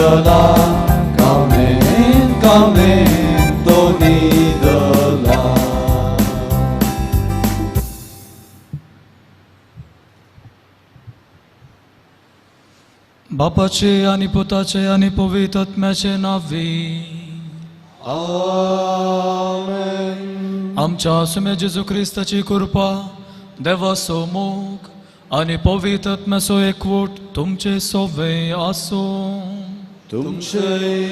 निदला, कामेन कामेन तो निदला. बापाचे आनी पुताचे आनी पवित्र आत्म्याचे नांवी आमेन. आमच्या सुम्या जेजू क्रिस्ताची कृपा, देवाचो मोग आनी पवित्र आत्म्याचो एकवट तुमचे सोवे आसूं. तुमचे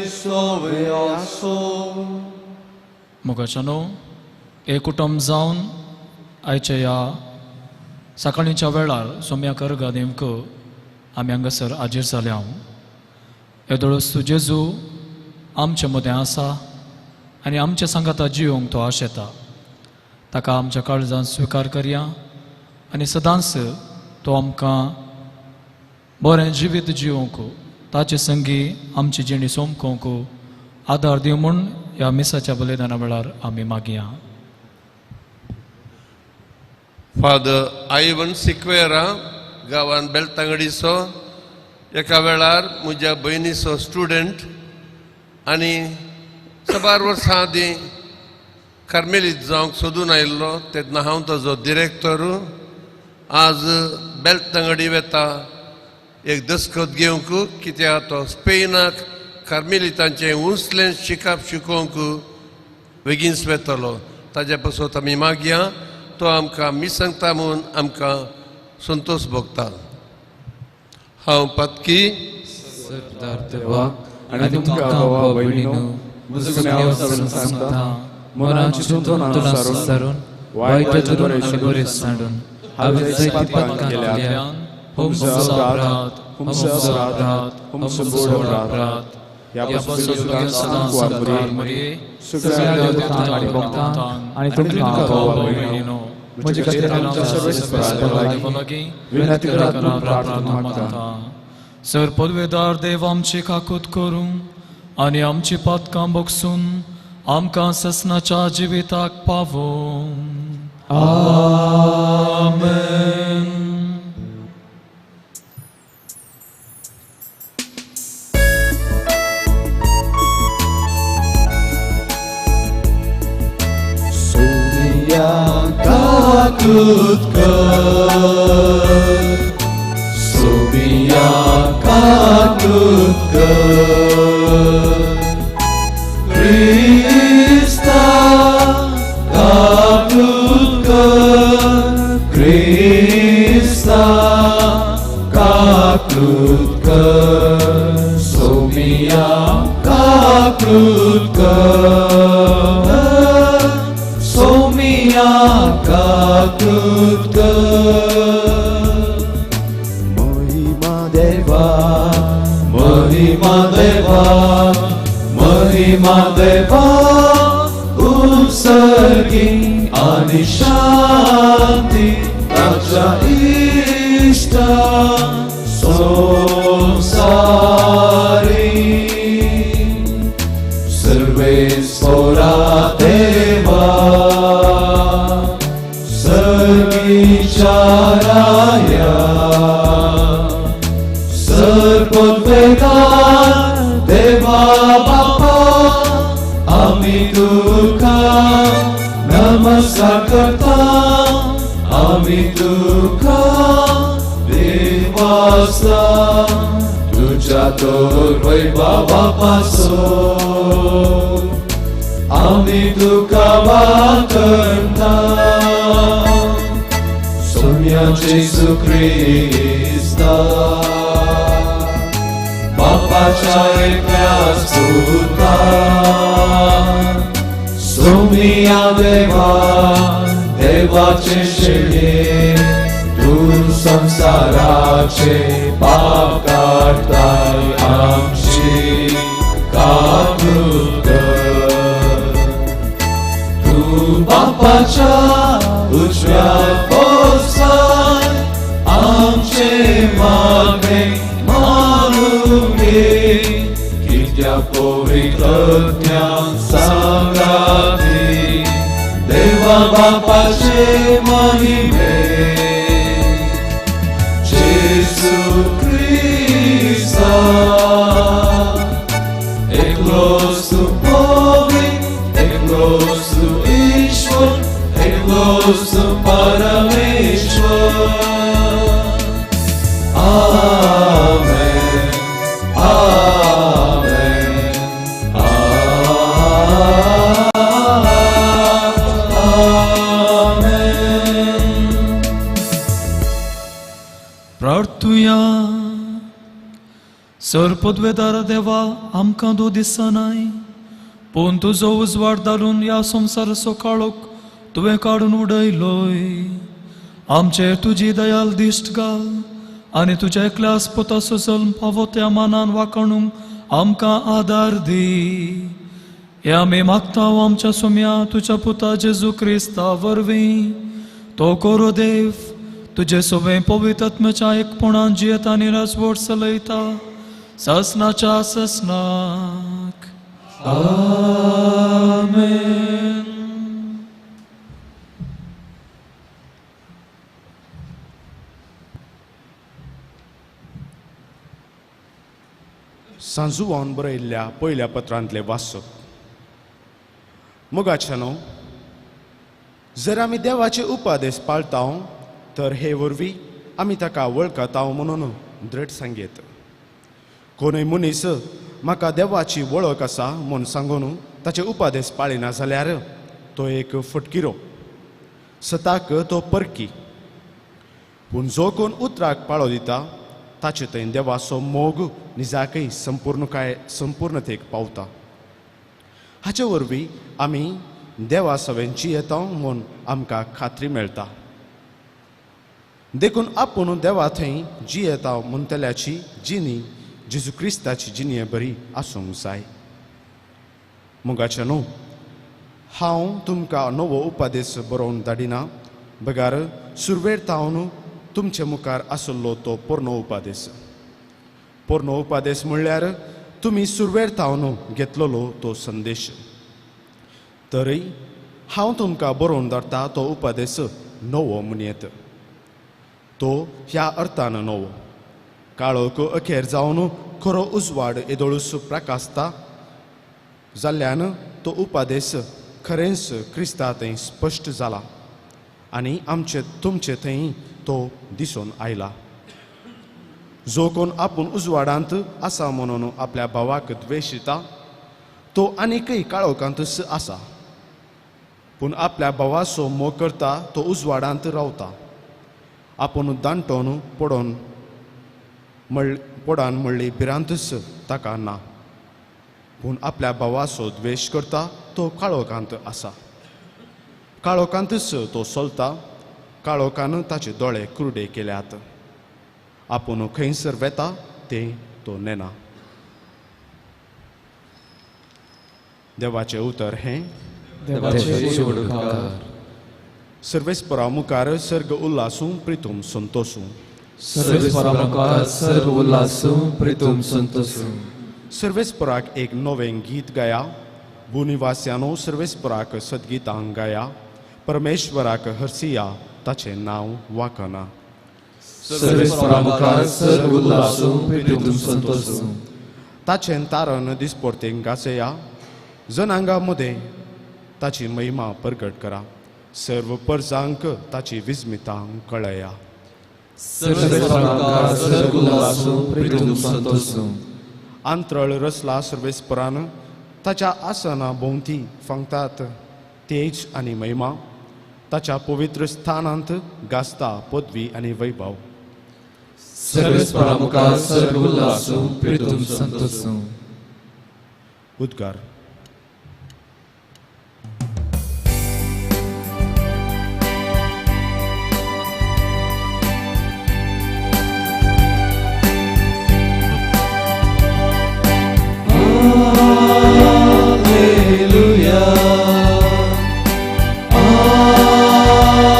सोवे आसूं. मोगाच्यानो, एक कुटुंब जावन आयच्या ह्या सकाळींच्या वेळार सोम्या करगा नेमको आमी हांगासर हाजीर जाल्या. येदोळस्तू जेजू आमचे मदें आसा आनी आमचे सांगाता जिवंक तो आशेता. ताका आमच्या काळजान स्विकार करया आनी सदांच तो आमकां बरें जिवीत जिवंक, ताचे संगी आमची जिणी सोमकोंक आदार दिवं म्हूण ह्या मिसाच्या बलिदाना वेळार आमी मागया. फादर आयवन सिक्वेरा, गांवान बेलतांगडीचो, एका वेळार म्हज्या भयणीचो स्टुडंट आनी साबार वर्सां आदीं कार्मेलीत जावंक सोदून आयिल्लो तेन्ना हांव ताजो डिरेक्टर. आज बेलतांगडी वेता एक दस्खत घेवंक, कित्याक तो स्पेनाक कार्मेलितांचें उंचलें शिकप शिकोवंक बेगीनच वेतलो. ताज्या पासत आमी मागया, तो आमकां मिसंगता म्हूण आमकां संतोश भोगता. हांव पातकी सरदार देवाक आनी तुमकां भावा भयणीनो म्हजो गुन्यांव सांगता, मनाची चिंतनां सारून, वायट धरून आनी बरें सांडून हांवें जायतीं पातकां केल्यात. हुमसो अपराध, हुमसो अपराध, हुमसो अपराध. ह्या पासून सदां सामकार मरये, सगळ्या देवतांक आनी भक्तांक आनी तुमकां भावा भयणीनो म्हजे खातीर आमच्या सर्वेस्परा लागीं विनंती करात म्हूण प्रार्थना मागता. सर पदवेदार देव आमची काकूत करूं आनी आमची पातकां बगसून आमकां ससनाच्या जिविताक पावों. आमेन. सोमिया काकूत कर, सोमिया काकूत कर, क्रिस्ता काकूत कर, क्रिस्ता काकूत कर, सोमिया काकूत कर, सोमिया काकूत कर. महिमा देवा, महिमा देवा, महिमा देवा, उत्सर्गी आनी शांती ताच्या इश्टा संसारी. सर्वेस्पोरा देवा, सर्गीच्या राया, सर्वोत्वेदार देवा बापा, आमी तुका नमस्कार करता, आमी तुका देवासा, तुज्या तर वैभवा पासून आमी तुका वाखणता. सोम्या जेजू क्रिस्ता, बापाच्या एकल्या सुता, सोमिया देवा, देवाचे शेळे, तूं संसाराचे पाप काडताय, आमची काकूत कर. तूं बापाच्या उजव्या बसलाय, आमचे मागणे मानून घे, कित्याक पवित्र आत्म्यान सांगाती देवा बापाचे महिमे. जेजू क्रिस्ता पोसू परमेश्वर. आमेन, आमेन, आमेन. प्रार्थुया. सर पदवेदार देवा, आमकां दो दिसनाय, पूण तुजो उजवाड धाडून ह्या संवसाराचो काळोख तुवें काडून उडयलोय. आमचेर तुजी दयाल दिश्ट घाल आनी तुज्या एकल्याच पुताचो जल्म फावो त्या मानान वाखाणूंक आमकां आदार दी. हे आमी मागता आमच्या सोम्या तुज्या पुता जेजू क्रिस्ता वरवीं. तो कोरो देव तुजे सोबें पवित्र एकपणान जियेता आनी राजवट चलयता ससनाच्या ससनाक. आमेन. सांजुवान बरयल्ल्या पयल्या पत्रांतले वाचप. मोगाच्यानो, जर आमी देवाचे उपादेश पाळता तर हे वरवीं आमी ताका वळखता म्हणून दृढ सांगयत. कोणूय मनीस म्हाका देवाची वळख आसा म्हूण सांगून ताचे उपादेश पाळिना जाल्यार तो एक फटकिरो, सताक तो परकी. पूण जो कोण उतराक पाळो दिता ताचे थंय देवाचो मोग निजाकय संपूर्णतेक पावता. हाचे वरवीं आमी देवा सवें जियेता म्हूण आमकां खात्री मेळटा. देखून आपूण देवा थंय जियेता म्हणटल्याची जिणी जेजू क्रिस्ताची जिणये बरी आसूंक जाय. मोगाचे न्हू, हांव तुमकां नवो उपादेश बरोवन धाडिना, बगार सुरवेर तावन तुमचे मुखार आसलो तो पोरनो उपादेश. पोरनो उपादेश म्हणल्यार तुमी सुरवेर तावन घेतलेलो तो संदेश. तरी हांव तुमकां बरोवन धाडटा तो उपादेश नवो म्हणयेत. तो ह्या अर्थान नवो, काळोख अखेर जावन खरो उजवाड येदोळूस प्रकाशता जाल्ल्यान तो उपादेश खरेंच क्रिस्ता थंय स्पश्ट जाला आनी आमचे तुमचे थंय तो दिसून आयला. जो कोण आपूण उजवाडांत आसा म्हणून आपल्या भावाक द्वेशिता तो आनीकय काळोखांतच आसा. पूण आपल्या भावाचो मोग करता तो उजवाडांत रावता. आपूण दांटोन पडोन पडान म्हणली भिरांतच ताका ना. पूण आपल्या भावाचो द्वेश करता तो काळोखांत आसा. काळोखांतच तो चलता. काळोखान ताचे दोळे कुरडे केल्यात. आपूण खंयसर वेता तें तो नेना. देवाचें उतर हें. सर्वेस्परा मुखार सर्ग उल्हासूं प्रितूम संतोसूं. सर्वेस्पराक एक नवें गीत गाया. भूनिवास्यानो सर्वेस्पराक सद्गीतां गाया. परमेश्वराक हरसिया ताचें नांव वाकना. ताचें तारण दिसपोर्तें गाजया. जनांगा मदें ताची महिमा प्रगट करा. सर्व परजांक ताची विस्मितां कळया. आंत्रळ रसला सर्वेस्परान ताच्या आसना भोंवती फांगतात तेज आनी महिमा. ताच्या पवित्र स्थानांत गाजता पदवी आनी वैभव. उद्गार. Alleluia,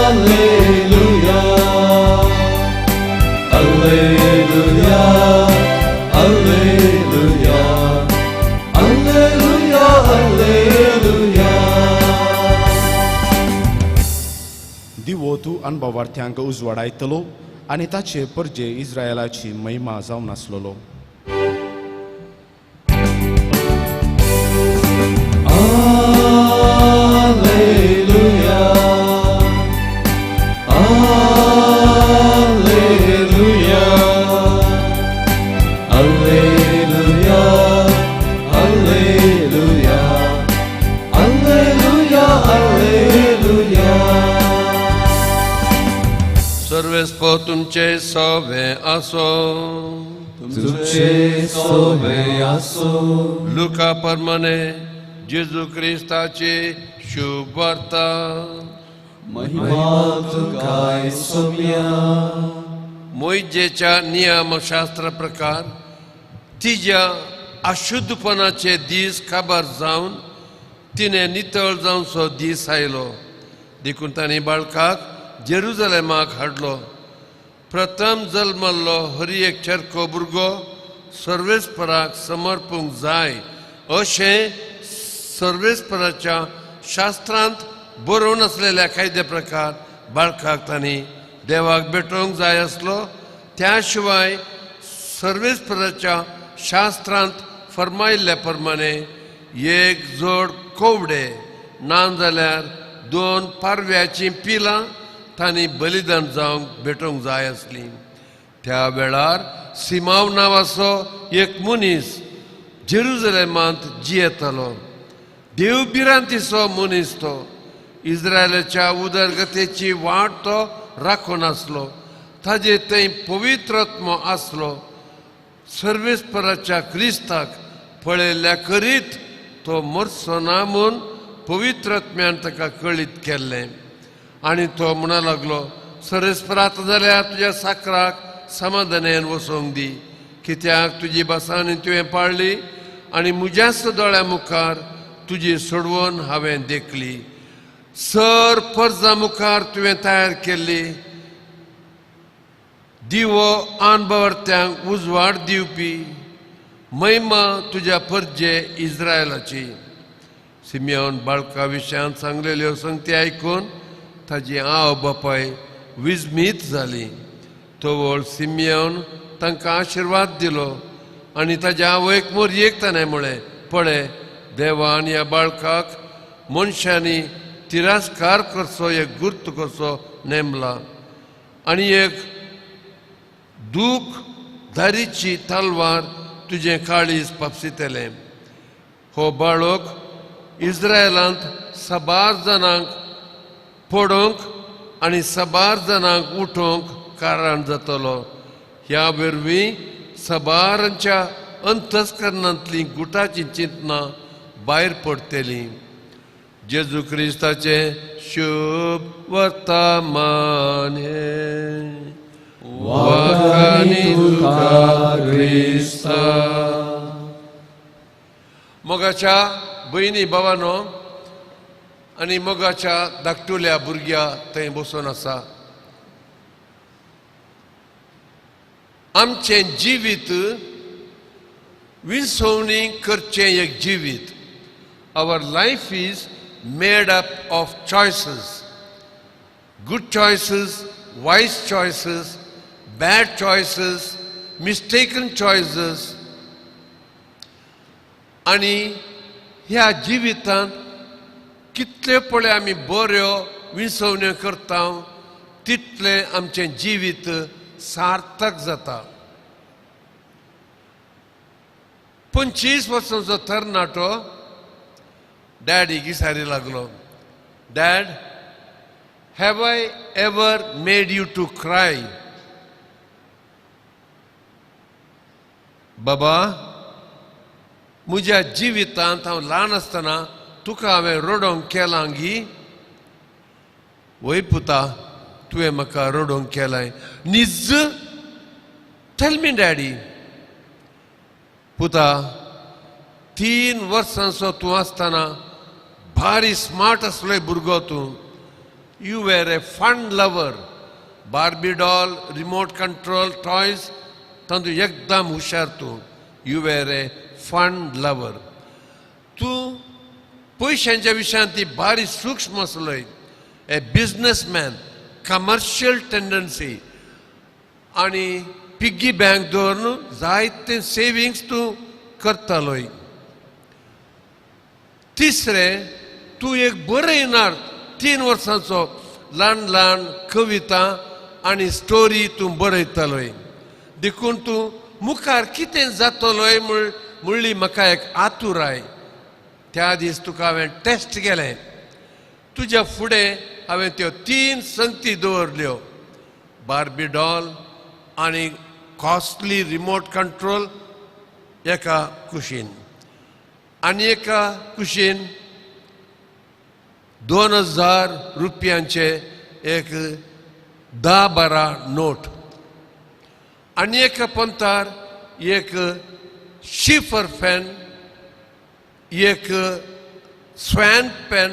Alleluia, Alleluia, Alleluia, Alleluia, Alleluia. दिवो तूं अणभवार्थ्यांक उजवाडायतलो आनी ताचे परजे इस्रायलाची महिमा जावन आसलेलो. Alleluia, तुमचे सवे आसो. तुमचे सोवे आसो. लुका प्रमाणे जेजू क्रिस्ताची शुभ वार्ता. महिमा तुका सोम्या. मोइजेच्या नियमशास्त्र प्रकार तिज्या अशुद्धपणाचे दीस काबार जावन तिणें नितळ जावचो दीस आयलो. देखून तांणी बाळकाक जेरुजलेमाक हाडलो. प्रथम जल्मल्लो हरी एक चरको भुरगो सर्वेस्पराक समर्पूंक जाय अशें सर्वेस्पराच्या शास्त्रांत बरोवन आसलेल्या कायद्या प्रकार बाळकाक तांणी देवाक भेटोवंक जाय आसलो. त्या शिवाय सर्वेस्पराच्या शास्त्रांत फर्मायल्ल्या प्रमाणे एक जोड कोवडे ना जाल्यार 2 पारव्याचीं पिलां तांणी बलिदान जावंक भेटोवंक जाय आसली. त्या वेळार सिमांव नांवाचो एक मनीस जेरुजलेमांत जियेतालो. देव भिरांतीचो मनीस तो. इस्रायलाच्या उदरगतेची वाट तो राखून आसलो. ताजे थंय पवित्रात्मो आसलो. सर्वेस्पराच्या क्रिस्ताक पळयल्ल्या करीत तो मरचो ना म्हूण पवित्रात्म्यान ताका कळीत केल्लें. आनी तो म्हणा लागलो, सर्वेस्पर आतां जाल्यार तुज्या साकराक समाधानान वचोंक दी, कित्याक तुजी भासांनी तुवें पाळ्ळी आनी म्हज्याच दोळ्या मुखार तुजी सोडवण हांवें देखली. सर परजा मुखार तुवें तयार केल्ली दिवो अनभवर्त्यांक उजवाड दिवपी महिमा तुज्या परजे इस्रायलाची. सिमियोन बाळका विशयांत सांगलेल्यो संगती आयकून ताजी आवय बापाय विस्मीत जाली. तवळ सिमियोन तांकां आशिर्वाद दिलो आनी ताज्या आवयक मोरयेक ताणें म्हळें, पळय देवान ह्या बाळकाक मनशांनी तिरस्कार करचो एक गुर्त करचो नेमला आनी एक दूख धारीची तलवार तुजें काळीज पापसितलें. हो बाळक इस्रायलांत साबार जाणांक पडोवंक आनी साबार जाणांक उठोवंक कारण जातलो. ह्या वरवीं साबारांच्या अंतस्करणांतलीं गुटाचीं चिंतनां भायर पडटलीं. जेजू क्रिस्ताचें शुभ वर्तमान हें. वाखाणी तुका क्रिस्ता. मोगाच्या भयणी भावानो आनी मोगाच्या धाकटुल्या भुरग्या थंय बसून आसा. आमचें जिवीत विसवणी करचें एक जिवीत. Our life is made up of choices, good choices, wise choices, bad choices, mistaken choices. आनी ह्या जिवितांत कितले पळय आमी बऱ्यो विसवण्यो करता तितलें आमचें जिवीत सार्थक जाता. 25 वर्सांचो तरणाटो डॅडी गिसारी लागलो, Dad, have I ever made you to cry? बाबा, म्हज्या जिवितांत हांव ल्हान आसतना तुका हांवें रडोवंक केलां गी? वय पुता, तुवें म्हाका रडोवंक केलां. निज टेल मी डॅडी. पुता, 3 वर्सांचो तूं आसतना भारी स्मार्ट आसलो भुरगो तूं. You were a fun lover. Barbie doll, remote control toys तातूंत एकदम हुशार तूं. You were a fun lover. तूं पयशांच्या विशयांत ती भारी सूक्ष्म आसलोय. ए बिजनसमॅन, कमर्शियल टेंडन्सी आनी पिग्गी बँक दवरून जायते सेविंग्स तूं करतालोय. तिसरें, तूं एक बरयणार. 3 वर्सांचो ल्हान ल्हान कविता आनी स्टोरी तूं बरयतालोय. देखून तूं मुखार कितें जातलोय म्हणली म्हाका एक आतुराय. त्या दीस तुका हांवें टेस्ट केलें. तुज्या फुडें हांवें त्यो 3 संगती दवरल्यो. बार्बी डॉल आनी कॉस्टली रिमोट कंट्रोल एका कुशीन आनी एका कुशीन 2000 रुपयांचे एक 10-12 नोट आनी एका पंतार एक शिफर फॅन, एक स्वॅन पेन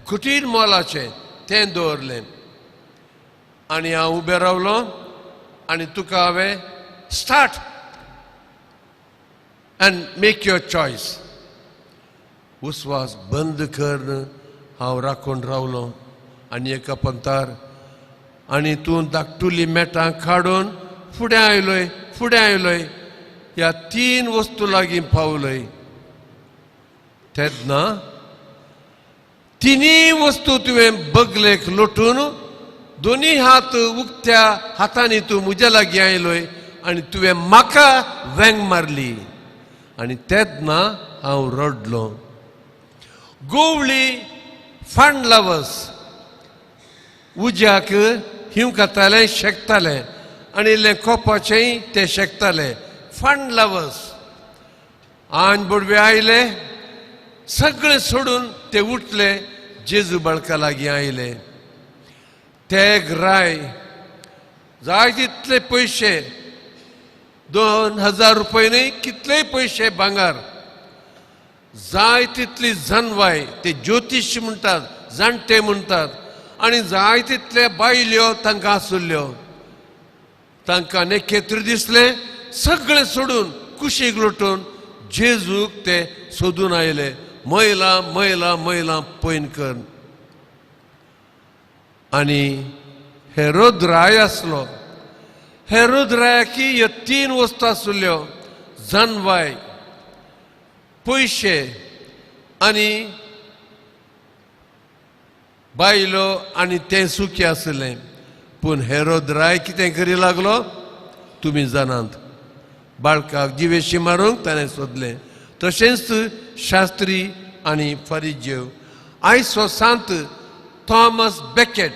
कुटीर मोलाचें तें दवरलें. आनी हांव उबें रावलो आनी तुका हांवें start and make your choice. उस्वास बंद करून हांव राखून रावलो आनी एका पंतार आनी तूं धाकटुली मेटां काडून फुडें आयलोय फुडें आयलोय ह्या 3 वस्तू लागीं पावलोय. तेन्ना तिनूय वस्तू तुवें बगलेक लोटून दोनी हात उक्त्या हातांनी तूं म्हज्या लागीं आयलोय आनी तुवें म्हाका वेंग मारली आनी तेन्ना हांव रडलो. गोवळी फंड लवर्स उज्याक हिंव खाताले शेकताले आनी इल्लें कोपाचेंय ते शेकताले. फंड लवर्स आन बोडवे आयले सगळे सोडून ते उठले जेजू बाळका लागीं आयले. ते राय जाय तितले पयशे 2000 रुपये न्ही कितलेय पयशे भांगर जाय तितली जनवाय ते ज्योतिश म्हणटात जाणटे म्हणटात आनी जाय तितले बायल्यो तांकां आसुल्ल्यो. तांकां नेखेत्र दिसलें सगळें सोडून कुशीक लोटून जेजूक ते सोदून आयले. मैलां मैलां मैलां पयन कर. आनी हेरोद राय आसलो. हेरोद रायाकी ह्यो 3 वस्तू आसुल्ल्यो जनवाय पयशे आनी बायलो आनी तें सुखी आसलें. पूण हेरोद राय कितें करी लागलो तुमी जाणात. बाळकाक जिवेशी मारूंक ताणें सोदलें. तशेंच शास्त्री आनी फरिजेव. आयचो सांत थॉमस बेकेट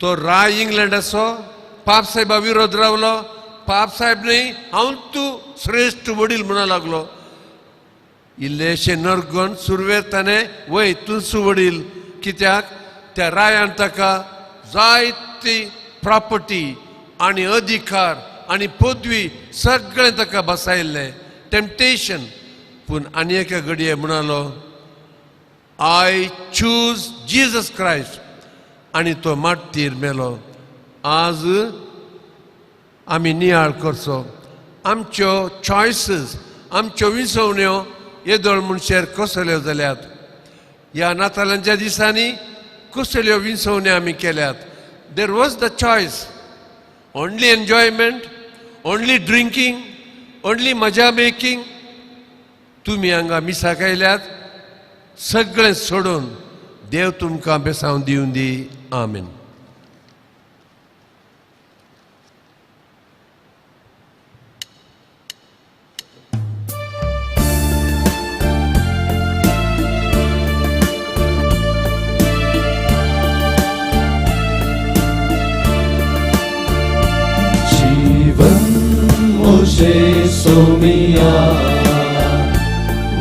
तो राय इंग्लंडाचो पापसाहेबा विरोध रावलो. पापसाहेब न्ही हांव तूं श्रेश्ठ वडील म्हणूंक लागलो. इल्लेशें नरगोन सुरवेर ताणें वय तूंच वडील कित्याक त्या रायान ताका जायती प्रॉपर्टी आनी अधिकार आनी पदवी सगळें ताका बसायल्लें. टेम्पटेशन. पूण आनी एका घडये म्हणालो I choose Jesus Christ आनी तो मार्तीर मेलो. आज आमी नियाळ करचो आमच्यो चॉयसीस आमच्यो विसवण्यो येदोळ मनशेर कसल्यो जाल्यात. ह्या नातालांच्या दिसांनी कसल्यो विसवण्यो आमी केल्यात. There was the choice only enjoyment only drinking only मजा मेकिंग. तुमी हांगा मिसाक आयल्यात सगळें सोडून देव तुमकां बेसांव दिवन दी. आमेन. जीवन मुझे सोमिया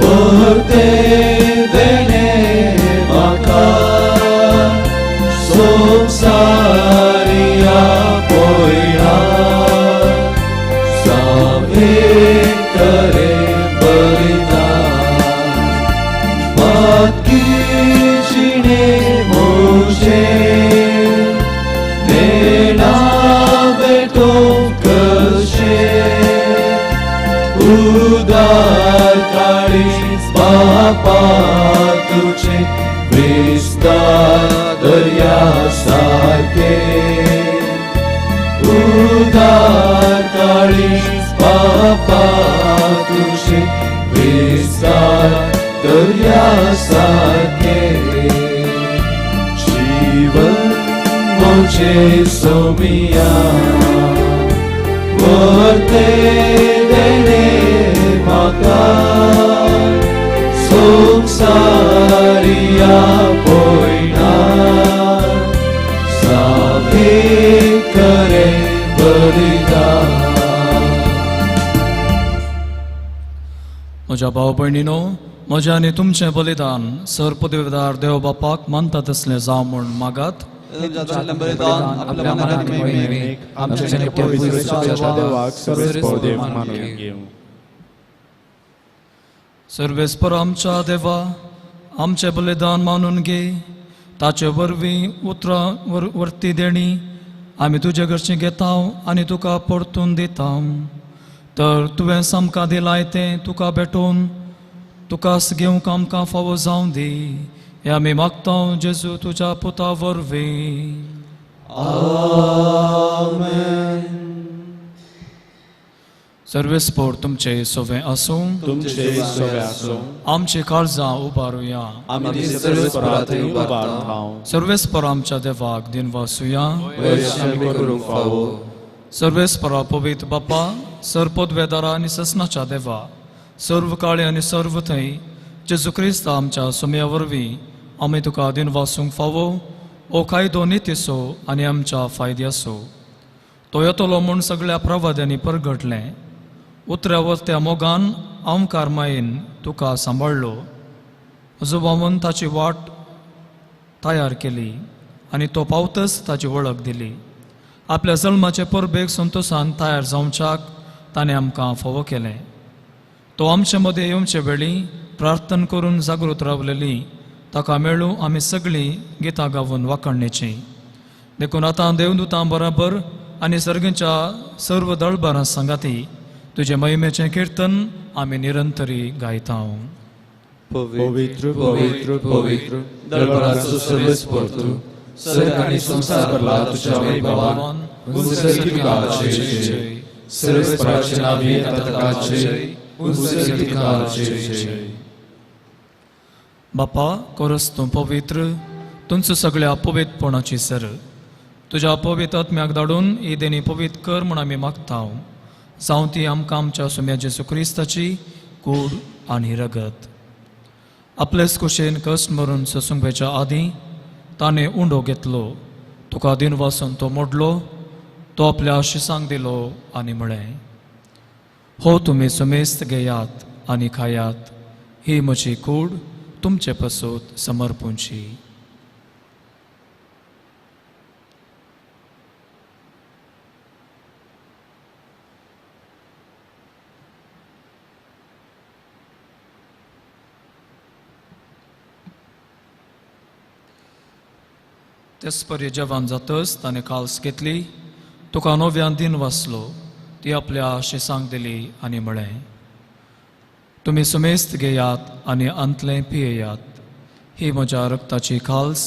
वर्ते देने म्हाका संसारिया पयला सावे करे बलिदान पातकी जिणे म्हजे नेणा बेटो कशें उदार काळीज बापा तुझे विस्तार दर्या सारखे उदार काळीज बापा तुझे विस्तार दर्या सारखे जीवन म्हजें सोमिया वर्ते देणे म्हाका संसारिया पयना सावे म्हज्या भाव भयणीनो, म्हजें आनी तुमचें बलिदान सर पदवीदार देव बापाक मानता तसलें जावं म्हूण मागात. सर्वेस्पर आमच्या देवा, आमचें बलिदान मानून घे, ताचे वरवीं उतरां वर्ती देणी आमी तुजे घरचीं घेता आनी तुका परतून दिता. तर तुवें सामकां दिलाय तें तुका भेटोवन तुकाच घेवंक आमकां फावो जावं दी, हें आमी मागता जेजू तुज्या पुता वरवीं. आमेन. सर्वेस्पर तुमचे सोवे आसूं, तुमचे सोवे आसूं. आमची काळजां उबारुया, आमी सर्वेस्परा थंय उबारता. सर्वेस्पर आमच्या देवाक दिनवासुया. करूंक फावो. सर्वेस्परा पवित्र बापा, सर पदवेदारा आनी ससनाच्या देवा, सर्व काळे आनी सर्व थंय जेजू क्रिस्त आमच्या सुम्या वरवीं आमी तुका दिनवासूंक फावो. ओ कायदो नितीचो आनी आमच्या फायद्याचो तो येतलो म्हूण सगळ्या प्रवाद्यांनी परगटलें. उतऱ्या वरत्या मोगान आमकार मायेन तुका सांबाळ्ळो, जुबावन ताची वाट तयार केली आनी तो पावतच ताची वळख दिली. आपल्या जल्माचे परबेक संतोशान तयार जावच्याक ताणें आमकां फावो केलें. तो आमचे मदें येवचे वेळी प्रार्थना करून जागृत रावलेली ताका मेळूं आमी सगळीं गितां गावन वाखणणेचीं. देखून आतां देवदूतां बराबर आनी सर्गीच्या सर्व दळबारां सांगाती तुजे महिमेचें किर्तन आमी निरंतरी गायता. पवित्र पवित्र पवित्र दळबाराचो सर्वेस्पर तूं, सर्ग आनी संवसार भरला तुज्या वैभवान. उंच तुका जय जय, सर्वेस्पराचे नांवी येता ताका जय, उंच तुका जय जय. बापा, कोरस तूं पवित्र, तुमचो सगळ्या पवित्रपणाची सर तुज्या पवित्र आत्म्याक धाडून ही देणी पवित्र कर म्हूण आमी मागता. जावं ती आमकां आमच्या सुम्या जेजू क्रिस्ताची कूड आनी रगत. आपलेच कुशेन कश्ट मरून सोसूंक वयच्या आदीं ताणें उंडो घेतलो, तुका दिनवासून तो मोडलो, तो आपल्या शिसांक दिलो आनी म्हळें, हो तुमी सुमेस्त घेयात आनी खायात, ही म्हजी कूड तुमचे पसत समर्पूंची. तेच परी जेवण जातच ताणें काल्स घेतली, तुका नव्यान दिन वाचलो, ती आपल्या शिसांक दिली आनी म्हळें, तुमी सुमेस्त घेयात आनी अंतलें पियेयात, ही म्हज्या रक्ताची खाल्स,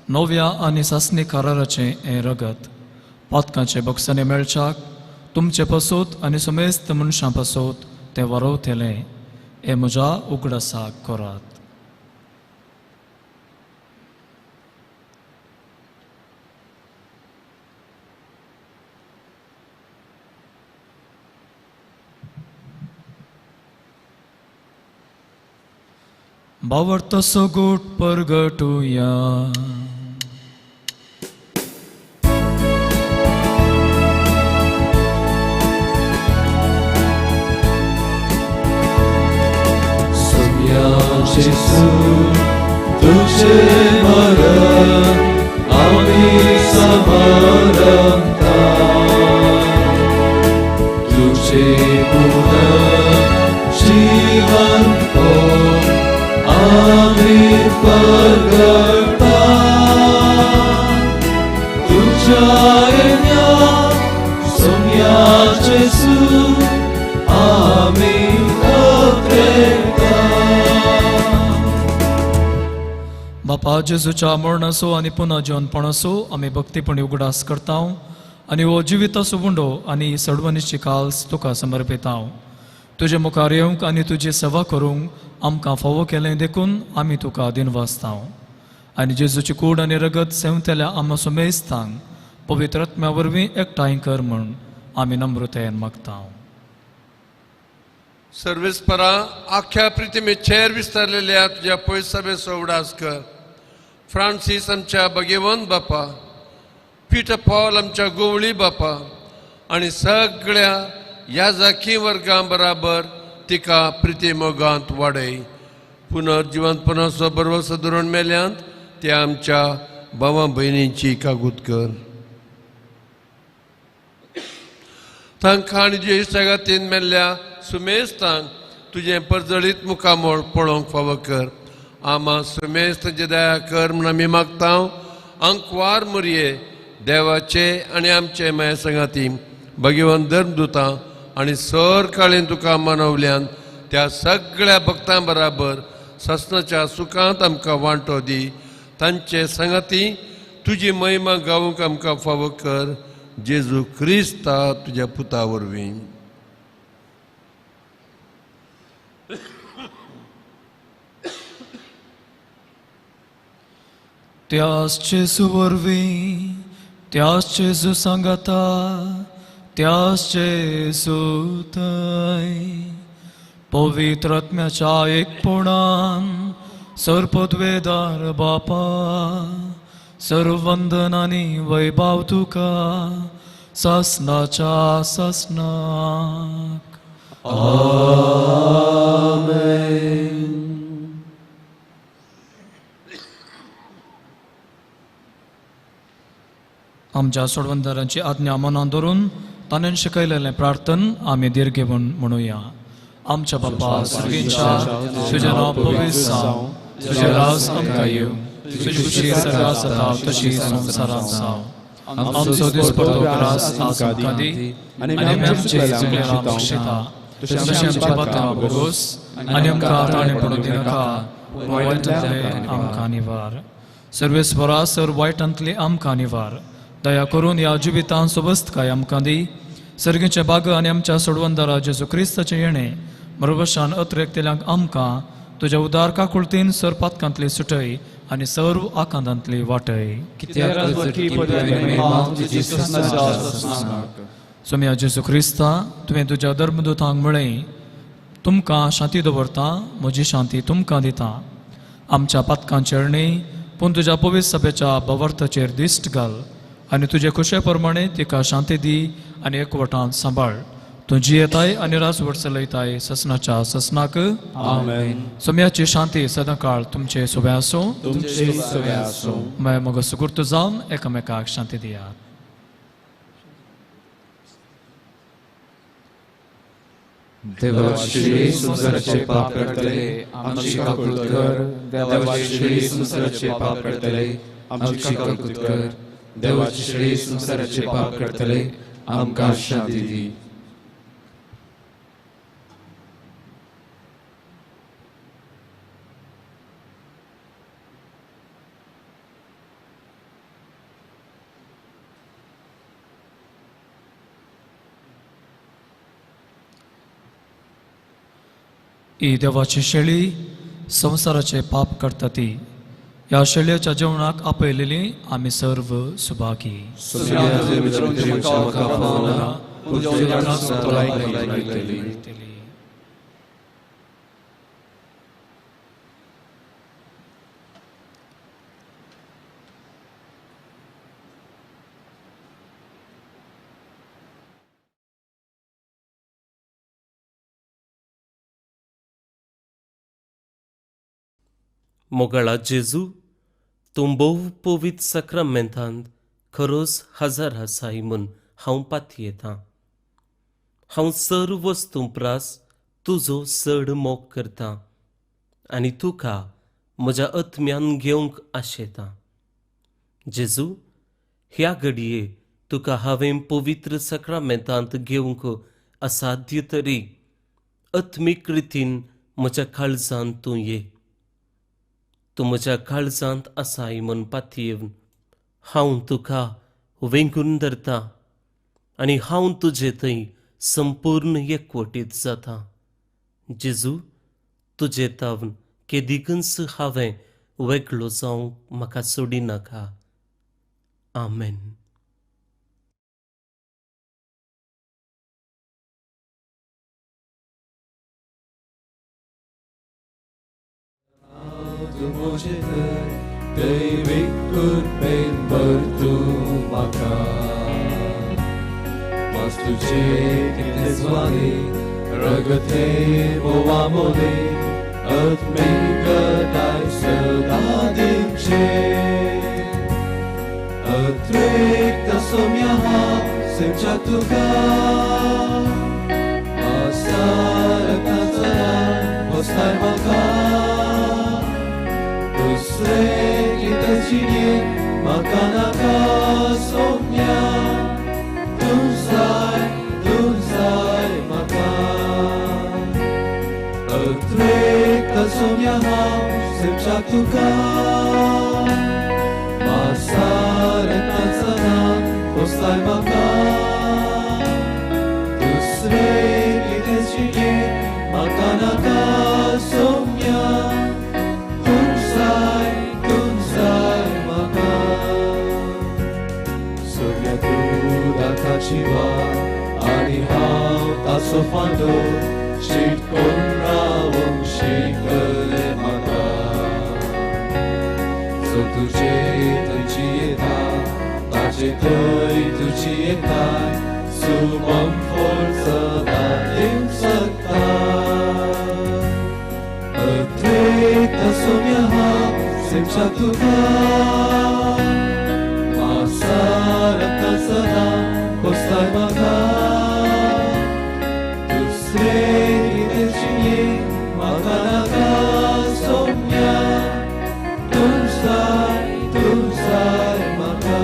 नव्या आनी सासणी कराराचें हें रगत, पातकांचे बक्षाने मेळच्याक तुमचे पसत आनी सुमेस्त मनशां पसत तें वरवतलें, हें म्हज्या उगडासाक करात. बावर्तो सोगूट परगटुया. सोम्या जेजू तुझे मरण आमी समरता, तुझे पुनः जीवन आमी परगटा, तुझ्या येण्या सोम्या जेजू आमी अत्रेता. बापा, जेजूच्या मरणाचो आनी पुनः जिवनपणाचो आमी भक्तीपणी उगडास करता आनी हो जिविताचो उंडो आनी सडवणीची काल्स तुका समर्पिता. तुजे मुखार येवंक आनी तुजी सेवा करूंक आमकां फावो केलें देखून आमी तुका दिनवासता. आनी जेजूची कूड आनी रगत सेवतल्या आमकां सुमेस्तांक पवित्र आत्म्या वरवीं एकठांय कर म्हूण आमी नम्रतायेन मागता. सर्वेस्परा, आख्या प्रितिमेचेर विस्तारलेल्या तुज्या पयसाबेचो उगडास कर. फ्रांसीस आमच्या भगेवंत बापा, पीटर पॉल आमच्या गोवळी बापा आनी सगळ्या ह्या जाकी वर्गां बराबर तिका प्रिती मोगांत वाडय. पुनर्जिवंतपणाचो भरवंसो धरून मेल्यांत त्या आमच्या भावा भयणींची कागूत कर. तांकां आनी जे इश्टागातीन मेल्ल्या सुमेस्तांक तुजें परजळीत मुखामोळ पळोवंक फावो कर. आमा सुमेस्त तांची दया कर म्हूण आमी मागता. अंकवार मुरये देवाचे आनी आमचे माया संगाती भगवान धर्मदुतां आनी सर काळीन तुका मनवल्यान त्या सगळ्या भक्तां बराबर ससनाच्या सुखांत आमकां वांटो दी. तांचे संगाती तुजी महिमा गावंक आमकां फावो कर. जेजू क्रिस्ता तुज्या पुता वरवीं. त्याच जेजू वरवीं, त्याच जेजू सांगाता, त्याच जेजू थंय पवित्र आत्म्याच्या एकपणान सर्पद्वेदार बापा सर्व वंदन आनी वैभव तुका सासनाच्या सासनाक. आमेन. आमच्या सोडवंदारांची आज्ञा मनान धरून ताणें शिकयलेलें प्रार्थन आमी धीर घेवन म्हणुया. आमच्या बापा सर्गींच्या, तुजें नांव पवित्र जावं, तुजें राज आमकां येवं, तुजी खुशी सगळ्या जाता तशी संवसारांत जावं. आमचो दिसपडतो ग्रास आज आमकां दी आनी आमी आमचे चुकले बक्षिता तशें आमच्या पात्रां भोगोस आनी आमकां ताणें पडूं दिनाका, वायटांतले आमकां निवार. सर्वेस्वरा सर वायटांतले आमकां निवार. दया करून ह्या जिवितांत सुबस्तकाय आमकां दी. सर्गीचे बाग आनी आमच्या सोडवंदारा जेजू क्रिस्ताचें येणें मरवशान अत्रेकतेल्यांक आमकां तुज्या उदार काकुळतीन सर पातकांतली सुटय आनी सर्व आकांतांतली वाटय. सोम्या जेजू क्रिस्ता, तुवें तुज्या धर्मदूतांक म्हळें, तुमकां शांती दवरता, म्हजी शांती तुमकां दिता. आमच्या पातकांचेर न्हय पूण तुज्या पवित्र सभेच्या भावार्थाचेर दिश्ट घाल आनी तुजे खुशे प्रमाणे तिका शांती दी आनी एकवटान सांबाळ. तूं जियेताय आनी राजवट चलयताय ससनाच्या ससनाक. आमेन. सोम्याची शांती सदांकाळ तुमचे सोबे आसूं. तुमचे सोबे आसूं. मागीर मगो सुगूर्त जावन एकामेकाक शांती दियात. देवाची संवसाराचे पाप करतले आमची काकूत कर. देवाची संवसाराचे पाप करतले आमची काकूत कर. देवाची संवसाराचे पाप करतले आमकां शांती दी. ही देवाची शेळी संवसाराचे पाप करता ती ह्या शेळयेच्या जेवणाक आपयलेली आमी सर्व सुभागी. मोगाळा जेजू, तूं भोव पवित्र साक्रामेंतांत खरोच हजर आसाय म्हूण हांव पातयेतां. हांव सर्व वस्तूं प्रास तुजो चड मोग करतां आनी तुका म्हज्या आत्म्यान घेवंक आशेतां. जेजू, ह्या घडये तुका हांवें पवित्र साक्रामेंतांत घेवंक असाध्य तरी आत्मीक रितीन म्हज्या काळजांत तूं ये. तूं म्हज्या काळजांत आसाय म्हूण पातयेवन हांव तुका वेंगून धरता आनी हांव तुजे थंय संपूर्ण एकवटीत जाता. जेजू, तुजे तावन केदिकूच हांवें वेगळो जावंक म्हाका सोडिनाका. आमेन. दैवीक कृपेन भर तूं म्हाका, वास्तूचे कितलें स्वादीक रगते बोवामोदे आत्मिकताय सदा दिवचे अत्रेक्त सोम्या सेमच्या तुका आसारता सदा बसताय म्हाका दुसरे कितें जिणेंत म्हाका नाका सोम्या तूं जाय म्हाका अत्रेक्त सोम्या हांव सेमच्या तुका मासारता सदा बसताय म्हाका दुसरे कितें जिणेंत म्हाका नाका सोम्या तूं जाय म्हाका सोम्या तूं दाताची वाट आनी हांव ताचो फांदो चिटकोन रावंक शिकय म्हाका सो तुजे थंय जियेता ताजे थंय तुजी येताय सुबम फळ सदां दिवंक शकता अत्रेक्त सोम्या हांव सेमच्या तुका मासारता सदां बसताय म्हाका दुसरे कितें जिणेंत म्हाका नाका सोम्या तूं जाय म्हाका.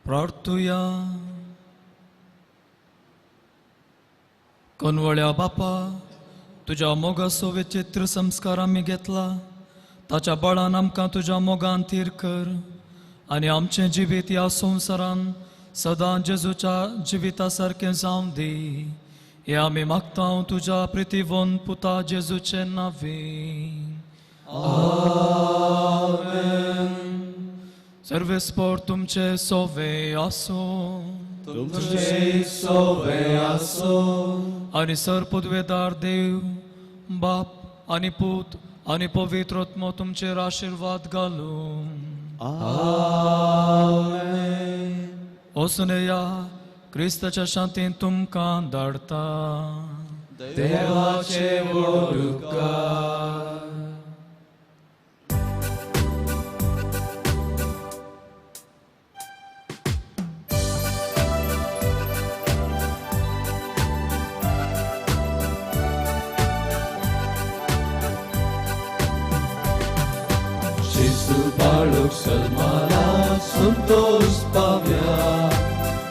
प्रार्थुया. कोनवळ्या बापा, तुज्या मोगाचो विचित्र संस्कार आमी घेतला, ताच्या बळान आमकां तुज्या मोगान थीर कर आनी आमचें जिवीत ह्या संवसारान सदां जेजूच्या जिविता सारकें जावं दी. हें आमी मागता तुज्या प्रितीवंत पुता जेजूचे नांवे. आमेन. सर्वेस्पोर तुमचे सोवे आसूं, तुमचे सोवे आसूं. आनी सर पदवेदार देव बाप आनी पूत आनी पवित्र आत्मो तुमचेर आशिर्वाद घालूं. आमेन. वचून या, क्रिस्ताच्या शांतीन तुमकां धाडटा. देवाचे व्हड उपकार. बाळूक सलमाना संतोष पाव्या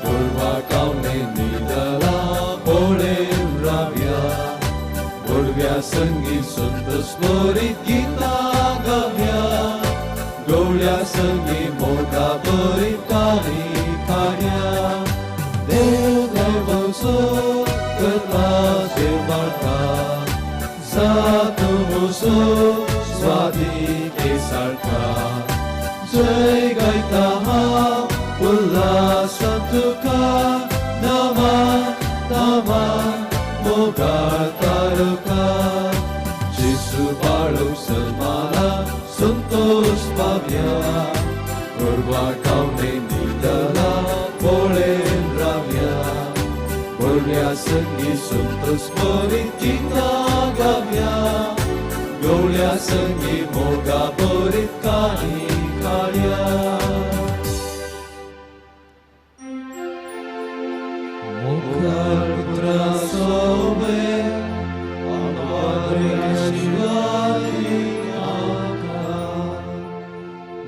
गोरवा कावणे निदला पोळेन राव्या गोडव्या संगी संतोष बरी गीता गाव्या गवळ्या संगी मोगा बरी काणी खाण्या देव देवाचो करता देव बाळका जातो मुसो स्वादी सारका जय गायता हांव उल्हासान तुका नमान नमान मोगाळ तारका जेजू बाळूक सलमाना संतोष पाव्या गोरवा कावणे निदला पोळेन राव्या गोरव्या संगी संतोष बरी गीता गाव्या गवळ्या संगी मोगा बरीत काणी काळ्या. मोगाळ पुत्रा सोबे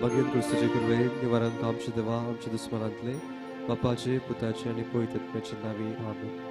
मागीर क्रिस्ताचे कृपेन निवारण आमचे देवा आमच्या दुस्मनांतले बापाचे पुताचे आनी पवित्र आत्म्याचे नांवी. आमेन.